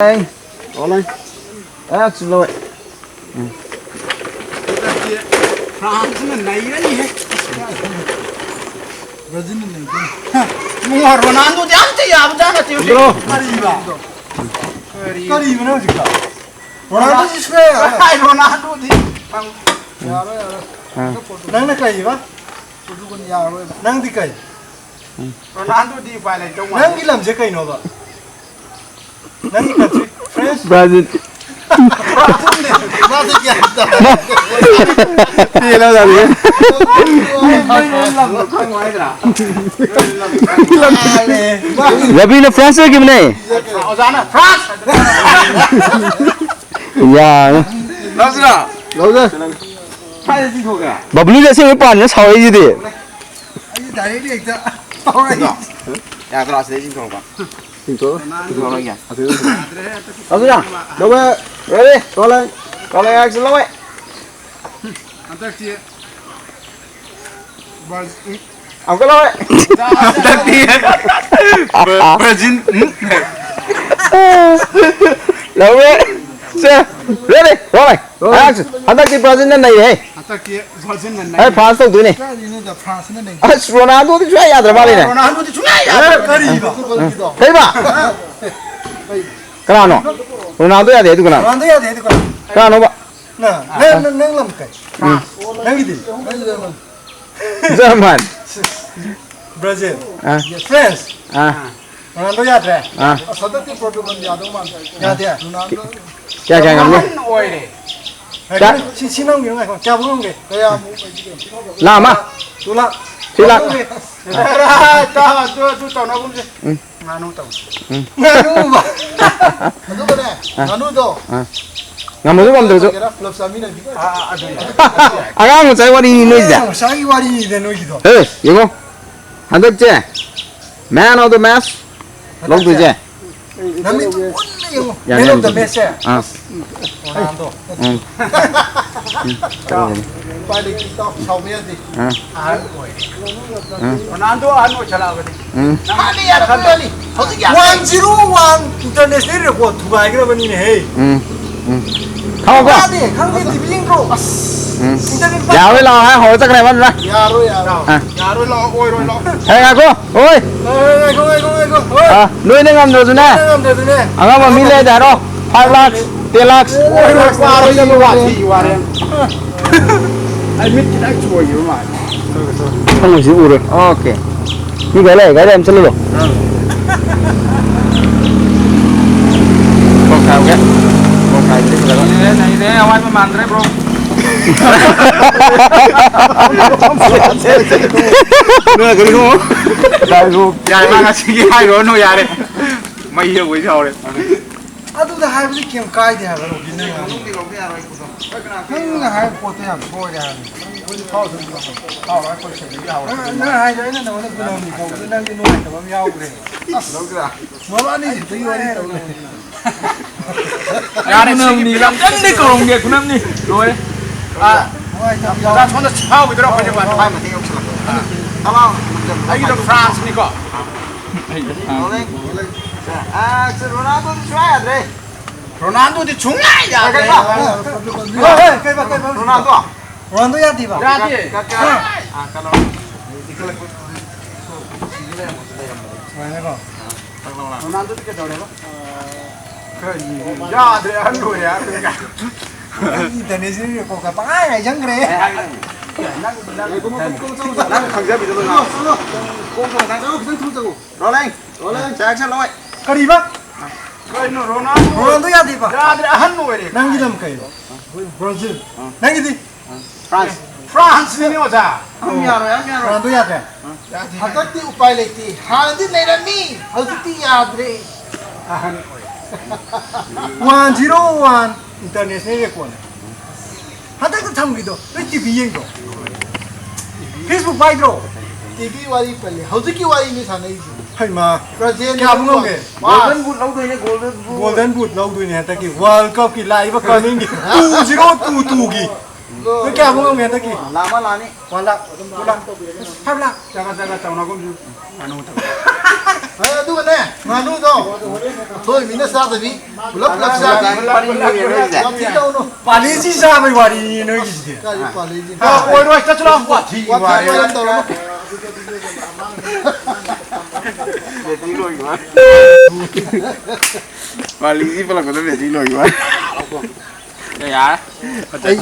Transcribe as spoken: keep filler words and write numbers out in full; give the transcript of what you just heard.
ꯑꯦ, online. ꯑꯦ, ꯆꯨꯝꯂꯧꯋꯦ꯫ ꯎꯝ꯫ ꯐ꯭ꯔꯥꯟꯁꯅ ꯅꯩꯔꯅꯤꯍꯦ꯫ ꯕ꯭ꯔꯥꯖꯤꯜꯅ ꯅꯩꯗꯣꯏꯅꯤ꯫ ꯏꯕꯨꯡꯉꯣ, ꯔꯣꯅꯥꯜꯗꯣꯗꯤ ꯑꯝꯇ ꯌꯥꯕꯖꯥꯠ ꯅꯠꯇꯦ ꯍꯧꯖꯤꯛ꯫ ꯕ꯭ꯔꯣ꯫ ꯀꯔꯤꯕ? ꯀꯔꯤ? ꯀꯔꯤꯕꯅꯣ ꯍꯧꯖꯤꯛꯇ? ꯔꯣꯅꯥꯜꯗꯣꯁꯤ ꯁꯨꯡꯌꯥ ꯌꯥꯔꯣꯏ꯫ ꯑꯩ ꯔꯣꯅꯥꯜꯗꯣꯗꯤ ꯌꯥꯔꯣꯏ, ꯌꯥꯔꯣꯏ꯫ ꯑꯥ꯫ ꯅꯪꯅ ꯀꯔꯤꯕ? ꯄꯣꯔꯇꯨꯒꯜ ꯌꯥꯔꯣꯏꯕ꯫ ꯅꯪꯗꯤ ꯀꯩ? ꯔꯣꯅꯥꯜꯗꯣꯗꯤ ꯎꯄꯥꯏ ꯂꯩꯇꯧ ꯃꯥꯜꯂꯦ꯫ ꯅꯪꯒꯤ ꯂꯝꯁꯦ ꯀꯩꯅꯣꯕ? ꯅꯪꯒꯤ country? France? ꯕ꯭ꯔꯥꯖꯤꯜ꯫ ꯕ꯭ꯔꯥꯖꯤꯜꯅꯦ꯫ ꯃꯥꯁꯦ ꯒ꯭ꯌꯥꯟ ꯇꯥꯗꯦ꯫ ꯄꯦꯜꯂꯕ ꯖꯥꯠꯅꯤ꯫ ꯅꯣꯏ ꯂꯝꯗꯣ ꯈꯪꯉꯣ ꯍꯥꯏꯗ꯭ꯔꯥ? ꯅꯣꯏ ꯂꯝꯗꯣ ꯈꯪꯉꯣ꯫ ꯃꯥꯜꯂꯦ꯫ ꯔꯕꯤꯅ France ꯑꯣꯏꯈꯤꯕꯅꯦ꯫ ꯑꯣꯖꯥꯅ France! ꯌꯥꯔꯦ꯫ ꯂꯧꯁꯤꯔꯣ? ꯂꯧꯁꯦ꯫ ꯀꯥꯏꯗ ꯆꯤꯡꯊꯣꯛꯀꯦ? ꯕꯕ꯭ꯂꯨꯁꯦ ꯑꯁꯦꯡꯕꯩ ꯄꯥꯟꯅ ꯁꯥꯎꯔꯛꯏꯁꯤꯗꯤ꯫ ꯑꯩꯗꯤ directly ꯍꯦꯛꯇ ꯇꯧꯔꯛꯏ꯫ ꯌꯥꯗ꯭ꯔꯣ? ꯑꯁꯤꯗꯩ ꯆꯤꯡꯊꯣꯛꯄ꯫ ꯆꯤꯡꯊꯣꯛꯑꯣ꯫ ꯆꯤꯡꯊꯣꯛꯑꯔꯣꯏꯒꯦ꯫ ꯑꯁꯤꯗꯩ ꯆꯤꯡꯊꯣꯛꯑꯣ꯫ ꯂꯧꯁꯤꯔꯣ? ꯂꯧꯋꯦ꯫ Ready? Rolling꯫ Rolling action ꯂꯧꯋꯦ꯫ ꯍꯟꯗꯛꯇꯤ ꯕ꯭ꯔꯥꯖꯤꯜ꯫ ꯑꯃꯨꯛꯀ ꯂꯧꯋꯦ꯫ ꯍꯟꯗꯛꯇꯤ ꯕ꯭ꯔꯥꯖꯤꯜ꯫ ꯂꯧꯋꯦ꯫ ꯁꯦ, ready? Rolling꯫ Rolling꯫ Action꯫ ꯍꯟꯗꯛꯇꯤ ꯕ꯭ꯔꯥꯖꯤꯜꯅ ꯅꯩꯔꯦꯍꯦ꯫ ꯍꯟꯗꯛꯇꯤ ꯕ꯭ꯔꯥꯖꯤꯜꯅ ꯅꯩ꯫ ꯑꯩ France ꯇꯧꯗꯣꯏꯅꯦ꯫ ꯀꯥꯏꯗꯩꯅꯣꯗ France ꯅ ꯅꯩ꯫ ꯑꯁ, ꯔꯣꯅꯥꯜꯗꯣꯗꯤ ꯁꯨꯡꯌꯥ ꯌꯥꯗ꯭ꯔ ꯃꯥꯜꯂꯦꯅꯦ꯫ ꯔꯣꯅꯥꯜꯗꯣꯗꯤ ꯁꯨꯡꯌꯥ ꯌꯥꯗ꯭ꯔꯦ꯫ ꯀꯔꯤꯕ? ꯀꯩꯕ? ꯀꯅꯥꯅꯣ? ꯔꯣꯅꯥꯜꯗꯣ ꯌꯥꯗꯦ ꯍꯥꯏꯗꯨ ꯀꯅꯥꯅꯣ? ꯔꯣꯅꯥꯜꯗꯣ ꯌꯥꯗꯦ ꯍꯥꯏꯗꯨ ꯀꯅꯥꯅꯣ? ꯀꯅꯥꯅꯣꯕ? ꯅꯪ, ꯅꯪ, ꯅꯪ ꯂꯝ ꯀꯩ? ꯎꯝ꯫ ꯅꯪꯒꯤꯗꯤ? ꯅꯪꯒꯤꯗꯤ ꯂꯝ? ꯖꯔꯃꯟ꯫ ꯕ꯭ꯔꯥꯖꯤꯜ꯫ ꯑꯥ꯫ France꯫ ꯑꯥ꯫ ꯔꯣꯅꯥꯜꯗꯣ ꯌꯥꯗ꯭ꯔꯦ? ꯑꯥ꯫ ꯑꯁ, ꯍꯟꯗꯛꯇꯤ ꯄꯣꯔꯇꯨꯒꯜ ꯌꯥꯗꯧ ꯃꯥꯟꯗꯦ꯫ ꯌꯥꯗꯦ? ꯔꯣꯅꯥꯜꯗꯣ꯫ ꯀꯌꯥ ꯀꯌꯥ ꯉꯝꯅꯤ? ꯑꯍꯟ ꯑꯣꯏꯔꯦ꯫ ꯉꯥꯏꯈꯣ, ꯀꯌꯥ? ꯁꯤ, ꯁꯤ ꯅꯝꯈꯤꯅꯨ, ꯉꯥꯏꯈꯣ꯫ ꯀꯌꯥꯃꯨꯛ ꯉꯝꯒꯦ? ꯂꯥꯛ ꯑꯃ? Two lakh꯫ ꯁꯤ ꯂꯥꯛ꯫ ꯇꯥ, ꯑꯗꯨ, ꯑꯗꯨ ꯇꯧꯅꯒꯨꯝꯁꯦ꯫ ꯎꯝ꯫ ꯉꯥꯅꯨ ꯇꯧꯁꯤ꯫ ꯎꯝ꯫ ꯉꯥꯅꯨ꯫ ꯑꯗꯨꯒꯅꯦ, ꯑꯥ꯫ ꯉꯥꯅꯨꯗꯣ꯫ ꯑꯥ꯫ ꯉꯝꯃꯁꯨ ꯉꯝꯗ꯭ꯔꯁꯨ꯫ ꯄꯨꯂꯞ ꯆꯥꯃꯤꯟꯅꯁꯤ꯫ ꯑꯥ, ꯑꯥ, ꯑꯗꯨꯅꯦ꯫ ꯑꯉꯥꯡ ꯃꯆꯥꯒꯤ ꯋꯥꯔꯤꯅꯤ ꯅꯣꯏꯁꯦ꯫ ꯑꯉꯥꯡ ꯃꯆꯥꯒꯤ ꯋꯥꯔꯤꯅꯤꯗ ꯅꯣꯏꯒꯤꯗꯣ꯫ ꯑꯦ, ꯌꯦꯡꯉꯣ꯫ ꯍꯟꯗꯛꯁꯦ, man of the match ꯂꯧꯗꯣꯏꯁꯦ꯫ ꯅꯃꯤꯠꯇꯨ ꯃꯨꯟꯅ ꯌꯦꯡꯉꯨ꯫ ꯌꯥꯅꯤ, Man of the ꯌꯥꯅꯤ꯫ Match ꯁꯦ꯫ ꯑꯥ꯫ ꯔꯣꯅꯥꯜꯗꯣ꯫ ꯎꯝ꯫ ꯎꯝ꯫ ꯇꯧꯔꯝꯒꯅꯤ꯫ ꯎꯄꯥꯏ ꯂꯩꯇꯦ, ꯏꯇꯥꯎ, ꯁꯥꯎꯕ ꯌꯥꯗꯦ꯫ ꯑꯥ, ꯑꯍꯟ ꯑꯣꯏꯔꯦ꯫ ꯎꯝ, ꯔꯣꯅꯥꯜꯗꯣ ꯑꯍꯟ ꯑꯣꯏꯁꯜꯂꯛꯑꯕꯅꯤ꯫ ꯎꯝ꯫ ꯅꯪ ꯍꯥꯟꯅ ꯌꯥꯔꯛꯄ ꯌꯥꯅꯤ꯫ ꯍꯧꯖꯤꯛ ꯌꯥꯔꯦ꯫ ꯋꯥꯟ ꯖꯤꯔꯣ ꯋꯥꯟ ꯏꯟꯇꯔꯅꯦꯁꯅꯦꯜ ꯔꯦꯀꯣꯔꯗ ꯊꯨꯒꯥꯏꯈ꯭ꯔꯕꯅꯤꯅꯦꯍꯦ꯫ ꯎꯝ, ꯎꯝ꯫ ꯈꯪꯉꯣꯀꯣ? ꯇꯥꯗꯦ, ꯈꯪꯗꯦ, ꯇꯤꯚꯤ ꯌꯦꯡꯗ꯭ꯔꯣ? ꯑꯁ, ꯎꯝ꯫ ꯏꯟꯇꯔꯅꯦꯠ ꯌꯥꯔꯣꯏ ꯂꯥꯛꯑꯣ ꯍꯥꯏ ꯍꯧꯔ ꯆꯠꯈ꯭ꯔꯦ ꯑꯃꯗꯨꯅ꯫ ꯌꯥꯔꯣꯏ, ꯌꯥꯔꯣꯏ꯫ ꯑꯥ꯫ ꯌꯥꯔꯣꯏ, ꯂꯥꯛꯑꯣ, ꯑꯣꯏꯔꯣꯏ, ꯂꯥꯛꯑꯣ꯫ ꯍꯦ, ꯉꯥꯏꯈꯣ꯫ ꯍꯣꯏ꯫ ꯉꯥꯏꯈꯣ, ꯉꯥꯏꯈꯣ, ꯉꯥꯏꯈꯣ, ꯍꯣꯏ꯫ ꯑꯥ, ꯅꯣꯏꯅ ꯉꯝꯗ꯭ꯔꯁꯨꯅꯦ꯫ ꯅꯪ ꯉꯝꯗ꯭ꯔꯗꯤꯅꯦ꯫ ꯑꯉꯝꯕ ꯃꯤ ꯂꯩꯔꯗꯤ ꯍꯥꯏꯔꯣ꯫ Five lakhs, ten lakhs. ꯑꯣꯏꯔꯣꯏ, ꯋꯥꯔꯣꯏ, ꯆꯠꯂꯣ, ꯋꯥꯊꯤ ꯋꯥꯔꯦꯝ꯫ ꯑꯩ ꯃꯤꯠ ꯈꯤꯇꯪ ꯆꯣꯏꯈꯤꯕ ꯃꯥꯜꯂꯦ꯫ ꯐꯪꯉꯣꯏꯁꯤ ꯎꯔꯣꯏ꯫ ꯑꯣꯀꯦ꯫ ꯃꯤ ꯒꯥꯔꯤ ꯂꯥꯛꯑꯦ, ꯒꯥꯔꯤ ꯑꯃ ꯆꯠꯂꯨꯔꯣ꯫ ꯀꯣꯛ ꯁꯥꯕꯒꯦ꯫ ꯀꯣꯛ ꯁꯥꯕꯒꯦ꯫ ꯅꯩꯔꯦ, ꯅꯩꯔꯦ, ꯑꯋꯥꯠꯄ ꯃꯥꯟꯗ꯭ꯔꯦ, ꯕ꯭ꯔꯣ꯫ ꯅꯣꯏ ꯒꯥꯔꯤ ꯈꯣꯡꯉꯣ꯫ ꯒꯥꯔꯤ ꯈꯣꯡꯉꯣ꯫ ꯌꯥꯔꯦ, ꯃꯥ ꯉꯁꯤꯒꯤ ꯍꯥꯏꯔꯨꯔꯅꯨ, ꯌꯥꯔꯦ꯫ ꯃꯩ ꯍꯧꯕꯩ ꯁꯥꯎꯔꯦ꯫ ꯑꯗꯨꯗ ꯍꯥꯏꯕꯗꯤ ꯀꯩꯝ ꯀꯥꯏꯗꯦ ꯍꯥꯏꯕ, ꯔꯣꯕꯤꯟꯅ ꯉꯥꯡꯕꯗꯣ꯫ ꯅꯪꯅ ꯍꯥꯏꯕ ꯄꯣꯠꯇꯣ ꯌꯥꯝ ꯁꯣꯏꯔꯦ ꯍꯥꯏꯕꯅꯤ꯫ ꯅꯪ ꯍꯥꯏꯗꯣ ꯑꯩꯅ ꯅꯉꯣꯟꯗ ꯒꯨꯅꯝꯅꯤ ꯀꯧꯕꯗꯣ ꯅꯪꯗꯤ ꯅꯨꯡꯉꯥꯏꯇꯕ ꯑꯃ ꯌꯥꯎꯈ꯭ꯔꯦ꯫ ꯃꯕꯥꯅꯤ ꯈꯛꯇꯒꯤ ꯋꯥꯔꯤ ꯇꯧ ꯂꯩ꯫ ꯌꯥꯔꯦ, ꯁꯤꯒꯤ ꯐꯤꯂꯝ ꯈꯨꯅꯝꯅꯤ ꯀꯧꯔꯝꯒꯦ, ꯈꯨꯅꯝꯅꯤ꯫ ꯂꯣꯏꯔꯦ꯫ ꯑꯥ, ꯅꯨꯡꯉꯥꯏꯇꯕ ꯑꯣꯖꯥ ꯌꯥꯎꯈ꯭ꯔꯦ꯫ ꯁꯣꯝꯗ ꯁꯥꯎꯈꯤꯗ꯭ꯔꯣ ꯑꯩꯈꯣꯏꯁꯦ ꯃꯥ ꯊꯋꯥꯏ ꯃꯇꯦꯛ ꯌꯧꯁꯜꯂꯛꯄ꯫ ꯑꯩꯒꯤꯗꯣ ꯐ꯭ꯔꯥꯟꯁꯅꯤꯀꯣ꯫ ꯑꯦꯛꯁꯟ ꯔꯣꯅꯥꯜꯗꯣꯗꯤ ꯁꯨꯡꯌꯥ ꯌꯥꯗ꯭ꯔꯦ꯫ ꯔꯣꯅꯥꯜꯗꯣꯗꯤ ꯁꯨꯡꯌꯥ ꯌꯥꯗ꯭ꯔꯦ꯫ ꯀꯩꯕ? ꯍꯣꯏ, ꯍꯣꯏ, ꯀꯩꯕ, ꯀꯩꯕ? ꯔꯣꯅꯥꯜꯗꯣ? ꯔꯣꯅꯥꯜꯗꯣ ꯌꯥꯗꯦꯕ? ꯌꯥꯗꯦ꯫ ꯀꯠ, ꯀꯠ, ꯀꯠ꯫ ꯑꯥ, ꯀꯠꯂꯣ꯫ ꯁꯨꯃꯥꯏꯅꯀꯣ? ꯔꯣꯅꯥꯜꯗꯣꯗꯤ ꯀꯩꯗꯧꯔꯦꯕ? ꯌꯥꯗ꯭ꯔꯦ, ꯑꯍꯟ ꯑꯣꯏꯔꯦ ꯍꯥꯏꯔꯒ꯫ ꯏꯟꯇꯔꯅꯦꯁꯅꯦꯜ ꯔꯦꯀꯣꯔꯗꯀ ꯄꯪꯍꯥꯏ ꯍꯥꯏꯖꯟꯈ꯭ꯔꯦ꯫ ꯅꯪ, ꯅꯪ, ꯅꯪ ꯈꯪꯖꯕꯤꯗꯣ ꯂꯣꯏ ꯉꯥꯡꯉꯣ꯫ ꯀꯣꯛ ꯇꯧꯔꯣ, ꯅꯪ ꯈꯤꯇꯪ ꯊꯨꯅ ꯆꯪꯉꯣ꯫ ꯔꯣꯂꯤꯡ꯫ ꯔꯣꯂꯤꯡ꯫ ꯆꯦꯛꯁꯟ ꯂꯣꯏ꯫ ꯀꯔꯤꯕ? ꯀꯩꯅꯣ, ꯔꯣꯅꯥꯜꯗꯣ? ꯔꯣꯅꯥꯜꯗꯣ ꯌꯥꯗꯦꯕ? ꯌꯥꯗ꯭ꯔꯦ, ꯑꯍꯟ ꯑꯣꯏꯔꯦ꯫ ꯅꯪꯒꯤ ꯂꯝ ꯀꯩꯅꯣ? ꯕ꯭ꯔꯥꯖꯤꯜ꯫ ꯅꯪꯒꯤꯗꯤ? ꯐ꯭ꯔꯥꯟꯁ꯫ ꯐ꯭ꯔꯥꯟꯁꯅꯤꯅꯦ, ꯑꯣꯖꯥ꯫ ꯑꯝ ꯌꯥꯔꯣꯏ, ꯑꯝ ꯌꯥꯔꯣꯏ꯫ ꯔꯣꯅꯥꯜꯗꯣ ꯌꯥꯗ꯭ꯔꯦ? ꯌꯥꯗꯦ꯫ ꯍꯟꯗꯛꯇꯤ ꯎꯄꯥꯏ ꯂꯩꯇꯦ꯫ ꯍꯥꯟꯅꯗꯤ ꯂꯩꯔꯝꯃꯤ, ꯍꯧꯖꯤꯛꯇꯤ ꯌꯥꯗ꯭ꯔꯦ꯫ ꯑꯍꯟ ꯑꯣꯏꯔꯦ꯫ ꯋꯥꯟ ꯖꯤꯔꯣ ꯋꯥꯟ ꯏꯟꯇꯔꯅꯦꯁꯅꯦꯜ ꯔꯦꯀꯣꯔꯗꯅꯦ꯫ ꯍꯟꯗꯛꯇ ꯊꯝꯈꯤꯗꯣ, ꯅꯣꯏ ꯇꯤꯚꯤ ꯌꯦꯡꯗ꯭ꯔꯣ? ꯐꯦꯁꯕꯨꯛ ꯄꯥꯏꯗ꯭ꯔꯣ? ꯇꯤꯚꯤ ꯋꯥꯔꯤ ꯄꯜꯂꯦ꯫ ꯍꯧꯖꯤꯛꯀꯤ ꯋꯥꯔꯤꯅꯤ ꯁꯥꯟꯅꯔꯤꯁꯦ꯫ ꯍꯩꯃꯥ, ꯕ꯭ꯔꯥꯖꯤꯜ ꯀꯌꯥꯕꯨ ꯉꯝꯒꯦ? ꯄꯥꯁ꯫ ꯒꯣꯜꯗꯟ ꯕꯨꯠ ꯂꯧꯗꯣꯏꯅꯦ, ꯒꯣꯜꯗꯟ ꯕꯨꯠ꯫ ꯒꯣꯜꯗꯟ ꯕꯨꯠ ꯂꯧꯗꯣꯏꯅꯦ ꯍꯟꯗꯛꯀꯤ ꯋꯥꯔꯜ ꯀꯞꯀꯤ ꯂꯥꯛꯏꯕ ꯀꯃꯤꯡꯒꯤ ꯇꯨ ꯖꯤꯔꯣ ꯇꯨ ꯇꯨꯒꯤ꯫ ꯅꯣꯏ ꯀꯌꯥꯃꯨꯛ ꯉꯝꯒꯦ ꯍꯟꯗꯛꯀꯤ? ꯂꯥꯛ ꯑꯃ, ꯂꯥꯛ ꯑꯅꯤ꯫ One lakh, two lakh, five lakh꯫ ꯆꯥꯒ ꯆꯥꯒ ꯆꯥꯎꯅꯒꯨꯝꯁꯤ꯫ ꯉꯥꯅꯨ ꯊꯝꯃꯣ꯫ ꯑꯦ, ꯑꯗꯨꯒꯅꯦ, ꯉꯥꯅꯨꯗꯣ ꯊꯣꯏ ꯃꯤꯅ ꯆꯥꯗꯕꯤ ꯄꯨꯂꯞ ꯄꯨꯂꯞ ꯆꯥꯕꯤ꯫ ꯄꯥꯂꯤꯁꯤ ꯆꯥꯕꯩ ꯋꯥꯔꯤꯅꯤ ꯅꯣꯏꯒꯤꯁꯤꯗꯤ꯫ ꯀꯥꯏꯗꯩ ꯄꯥꯂꯤꯁꯤ? ꯑ, ꯑꯣꯏꯔꯣꯏ, ꯆꯠꯁꯤꯂꯥꯎ꯫ ꯋꯥꯊꯤ ꯋꯥꯊꯤ ꯋꯥꯔꯦꯝ꯫ ꯋꯥꯔꯦꯝ ꯇꯧꯔꯅꯨ꯫ ꯄꯥꯂꯤꯁꯤ ꯄꯜꯂꯛꯄꯗ battery ꯂꯣꯏꯈꯤꯕ꯫ ꯌꯥꯔꯦ꯫ ꯑꯩ